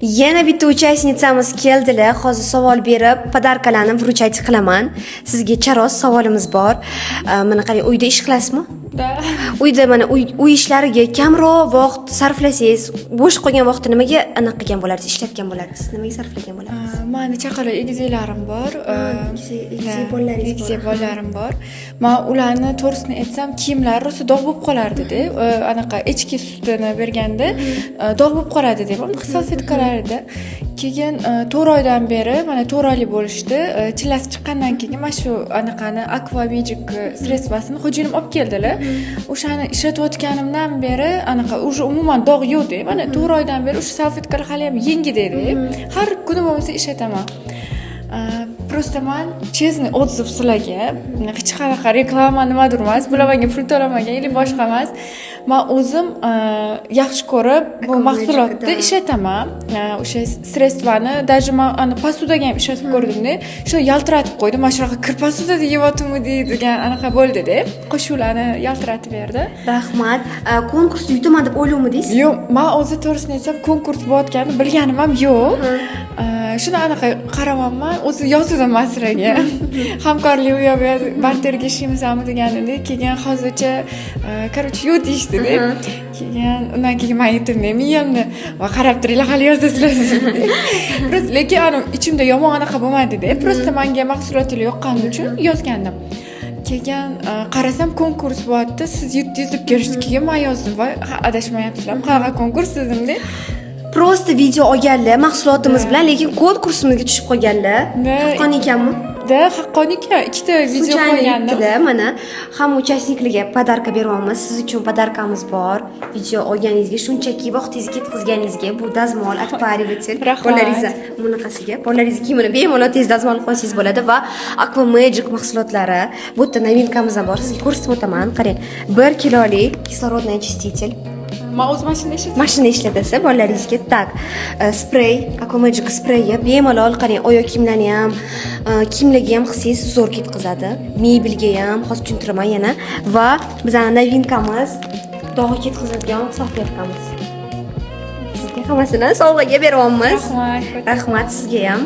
Yana bitta участница miz keldilar. Hozir savol berib, подарка larni вручать qilaman. Sizga charos savolimiz bor. Mana qarang, uyda ish qilasizmi? Да. Uyda mana uy ishlariga kamroq vaqt sarflasangiz, bo'sh qolgan vaqtni nimaga anaqa qilgan bo'lardingiz, ishlatgan bo'lardingiz? Nimaga sarflagan bo'lardingiz? Mani chaqaloq egizaklarim bor. Egizak Да, bolalaringiz bor. Egizak bolalarim bor. Man ularni, to'g'risini aytsam, kiyimlari rosa dog' bo'lib qolardida. Anaqa echki sutini berganda dog' bo'lib qoladi deb, unaqa salfetkalarida. Keyin 4 oydan beri, mana 4 oylik bo'lishdi. Chillasi chiqqandan keyin mana shu anaqani, Aqua Magic средство sini xo'jayinim olib keldilar. O'shani ishlatayotganimdan beri anaqa уже umuman dog' yo'qda. Mana 4 oydan beri o'sha salfetkalar hali ham yengidek. Har kuni bo'lmasa ishlataman. Просто man честный отзыв sizlarga, hech qanaqa reklama nimadir emas, bular menga pul to'lamagan или boshqa emas. Man o'zim yaxshi ko'rib bu Aqua mahsulotni Magic, да. ishlataman. O'sha средство ni даже man ani посуда ga ham ishlatib ko'rdimda, shu yaltiratib qo'ydi. Mana shunaqa kir посуда da yeyaptimi deydigan anaqa bo'ldida, qoshiqlarni yaltiratib berdi. Rahmat. Konkursda yutaman deb o'ylovmidingiz? Yo'q, man o'zi, to'g'risini aytsam, konkurs bo'layotganini bilganim ham yo'q. Shuni anaqa qaramayapman, o'zi yozuvdim man sizlarga, hamkorlik u yoq bu yoq barterga ishlaymizmi deganimda. Keyin hozircha, короче, yo'q deyishdida. Keyin undan keyin man aytdim miyamni va qarab turinglar, hali yozasizlar. Просто lekin anavi ichimda yomon anaqa bo'lmadida, просто manga mahsulotinglar yoqqani uchun yozgandim. Keyin qarasam, konkurs bo'lyapti, siz yutdingiz deb kelishdi. Keyin man yozdim: "Voy, adashmayapsizlarmi, qanaqa konkurs?" dedimda. Просто video olganlar mahsulotimiz bilan, lekin konkursimizga tushib qolganlar. Да. Haqqoniy ekanmi? Да, haqqoniy ekan, ikkita video Случайно qo'ygandim. Yutdilar. Mana hamma участник larga подарка beryapmiz. Siz uchun подарка miz bor. Video olganingizga, shunchaki vaqtingizni ketkazganingizga bu dazmol, отпариватель. Rahmat. Bolalaringizni bunaqasiga, bolalaringizni kiyimini bemalol tez dazmol qilib olsangiz bo'ladi va Aqua Magic mahsulotlari. Bu yerda новинка miz ham bor. Sizga ko'rsatib o'taman. Qarang, 1 kilolik кислородный очиститель. Man o'zim mashinada ishlataman. Mashina ishlatasiz bolalaringizga. Так, sprey, Aqua Magic spreyi bemalol, qarang, oyoq kiyimlarni ham, kiyimlarga ham qilsangiz, zo'r ketqizadi. Mebelga ham, hozir tushuntiraman yana. Va bizani новинка miz, dog'i ketkazadigan salfetkamiz. Sizga hammasini sovg'aga beryapmiz. Rahmat. Rahmat sizga ham.